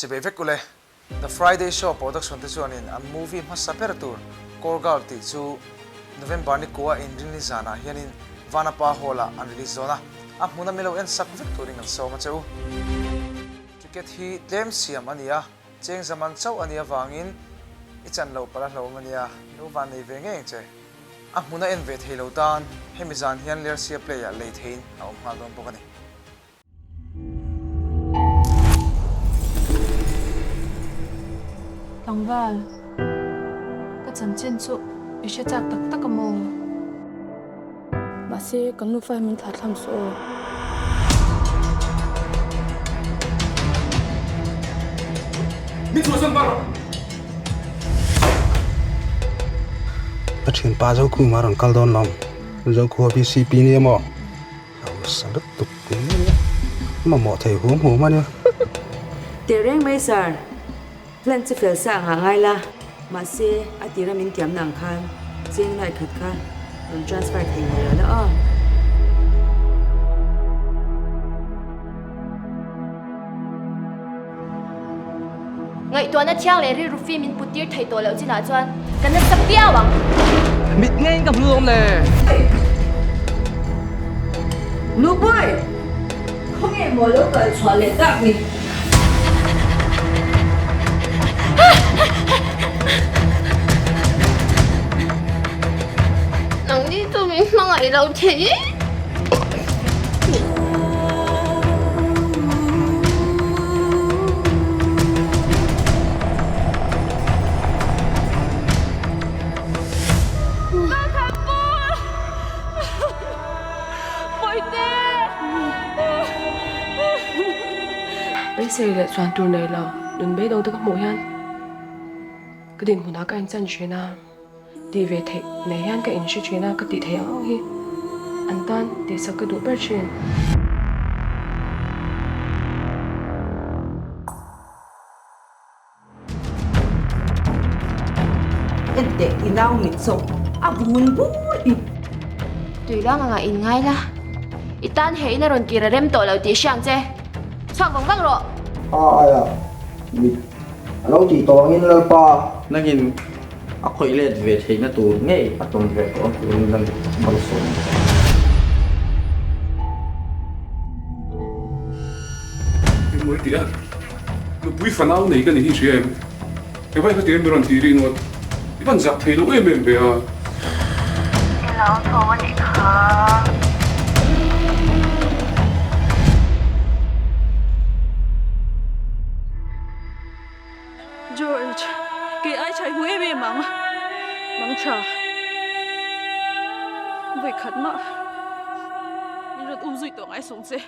Chibei vek ule, The Friday Show production te chuanin an movie hmasa ber tur Core Girl tih chu November ni kua inrinni zanah hianin Vanapa Hall-ah an release dawn a, a hmuna milo en sak vek turin kan sawm a che u. Ticket hi tlem siam a ni a, cheng zaman chauh a nih avangin i chan loh palh a hlauhawm a nia, lo van nei ve ngei ang che. A hmuna en ve thei lo tan hemi zan hian Lersia Play-ah lei theiin a awm nghal dawn bawk a ni. Tlangval, ka chanchin chu i hre chak tak tak a maw? Mahse, kan nufa hi min thlah thlam suh aw. Min chhuahsan bar rawh! Ka thianpa Zokhuma a rawn kal dawn lawm. Zokhua VCP nia maw? Hausa lutuk nia. Mamawh thei huam huam a nia. Teh reng mai sir, plan chu fel sa angah ngai la, mahse a tira min tiamna ang khan cheng lai khat kha rawn transfer thei ngei lo la aw. Ngaihtuahna thiang leh rilru fim in put tir thei tawh loh chinah chuan ka nasa viau ang. Mit ngeiin ka hmu awm le. Nupui! Khawnge maw lo kal chhuah leh tak ni? Nangni chu min hmangaih lo thei. Beisei leh chuan tur nei lo nun beidawng te ka hmuh hian ka dinhmunah ka inchan thin a. Tih ve theih nei hian ka inhre thin a, ka tih theih ang ang hi an tan tihsak ka duh ber thin. Enteh i nau mit zawk a vun bur i. Tui lang angah in ngai la, i tan he in a rawn kir a rem tawh lo tih hria ang che. Chhuak vang vang rawh. A aia mit a lo tih tawh angin Lalpa. Nangin a khawih let ve theihna tur ngei a tawn ve tawh a turin lan malsawm ang che. Engmaw i ti a? Nupui fanau nei ka ni hi hria em? Engvai kha tir mi rawn tih rih nuat i van zak thei lo em em ve a. I lo tho a nih kha. George, kei ai chhai hmu em em ang. Mang tha. Vawi khat mah min rawn um zui tawh ngai sawng che.